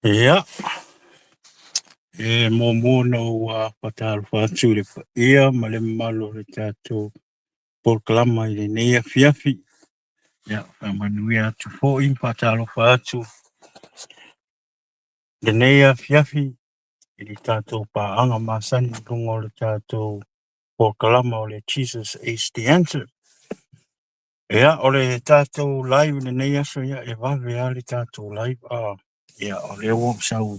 Ia, e muamua ona ou faatalofa atu i le paia ma le mamalu o le tatou polokalama i lenei afiafi. Ia, faamanuia atu foi ma faatalofa atu i lenei afiafi i le tatou paaga masani i luga o le tatou polokalama o le Jesus is the Answer. Ia, o le tatou live i lenei aso, ia, e vave lava le tatou live. Ia, o lea ua ou sau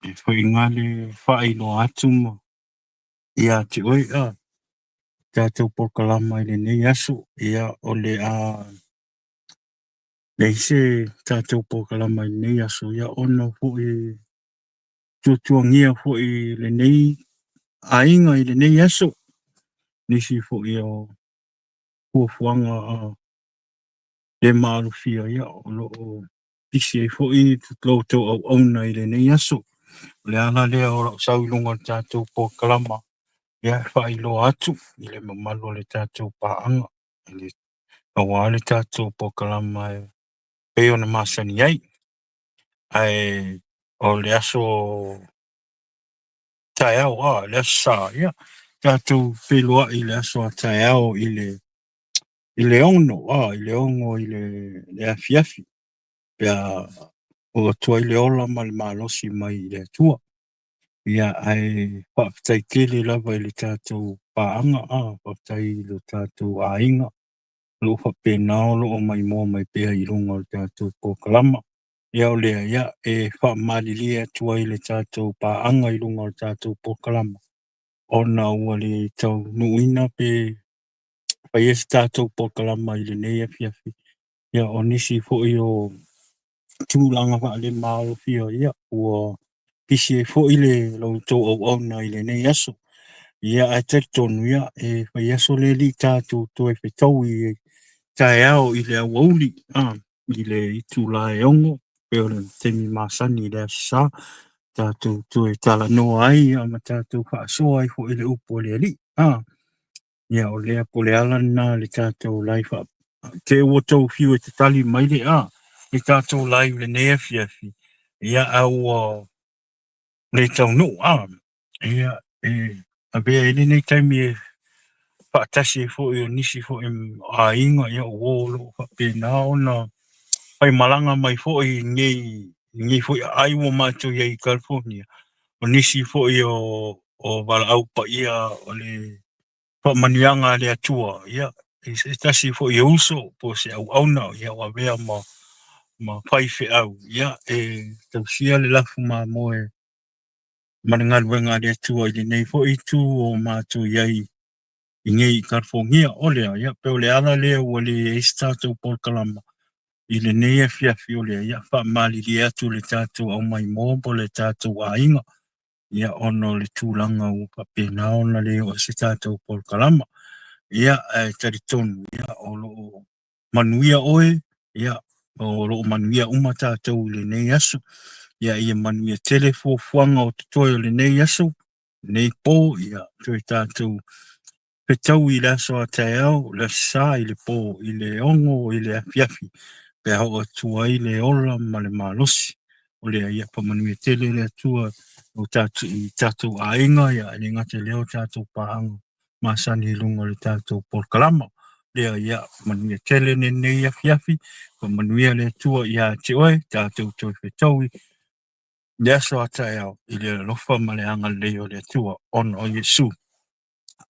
e faiga le faailoa atu ma ia te oe tatou polokalama i lenei aso. Ia, o le a leai se tatou polokalama i lenei aso, ia, ona foi tuatuagia foi lenei aiga i lenei aso, nisi foi o fuafuaga le maalofia, ia, o lo o pisi ai foi lo outou auauna i lenei aso. O le ala lea o lau sau i luga o le tatou polokalama, ia, e faailoa atu i le mamalu o le tatou paaga, aua le tatou polokalama e pei ona masani ai. Ae o le aso taeao, le Aso Sa, ia, tatou feiloai i le aso a taeao i le 6, i le 6 i le afiafi, pe a oo atu ai le ola ma le malosi mai i le Atua. Ia, ae faafetai tele lava i le tatou paaga, faafetai i lo tatou aiga o lo o faapena o lo o maimoa mai pea i luga o le tatou polokalama. Ia, o lea, ia, e faamalilie atu ai le tatou paaga i luga o le tatou polokalama ona ua le taunuuina pe faia se tatou polokalama i lenei afiafi. Ia, o nisi foi o tulaga faalemalofia, ia, ua pisi ai foi le lo outou auauna i lenei aso. Ia, ae talitonu, ia, e fai aso le alii tatou toe fetaui taeao i le aoauli i le itula e 6 pei o le taimi masani i le Aso Sa tatou toe talanoa ai, ia, ma tatou faasoa ai foi i le upu a le Alii. Ia, o lea po o le ala lena le tatou live te ua outou fiu e tatali mai le tatou live lenei afiafi, ia, a ua le taunuu. Ia, e avea ai lenei taimi e faatasi ai foi o nisi foi o aiga, ia, o uo o lo o faapena ona faimalaga mai foi i lenei foi aai ua matou i ai i California. O nisi foi o valaau paia o le faamanuiaga a le Atua, ia, i se tasi foi o uso po o se auauna, ia, ua avea ma faifeau, ia, e tausia le lafu mamoe ma le galuega a le Atua i lenei foi itu o matou i ai i nei i California. O lea, ia, pe o le ala lea ua leai se tatou polokalama i lenei afiafi. O lea, ia, faamalilie atu le tatou aumaimoa po o le tatou aiga, ia, ona o le tulaga ua faapena ona le oo se tatou polokalama. Ia, ae talitonu, ia, o lo o manuia oe, ia, o lo o manuia uma tatou i lenei aso. Ia, ia manuia tele fuafuaga o totoe o lenei aso, lenei po. Ia, toe tatou fetaui i le aso a taeao, le Aso Sa i le po i le 6 i le afiafi, pe a oo atu ai le ola ma le malosi. O lea, ia, faamanuia tele le Atua o tatou i tatou aiga, ia, e le gata i lea o tatou paaga masani i luga o le tatou polokalama. Lea, ia, manuia tele lenei afiafi, faamanuia le Atua ia te oe. Tatou toe fetaui le aso a taeao i le alofa ma le agalelei o le Atua ona o Iesu.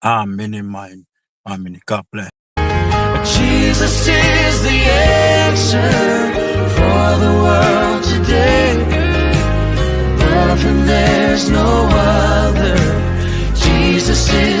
Amene mai. Amene. God bless. Jesus is the answer for the world today. Above him there's no other. Jesus is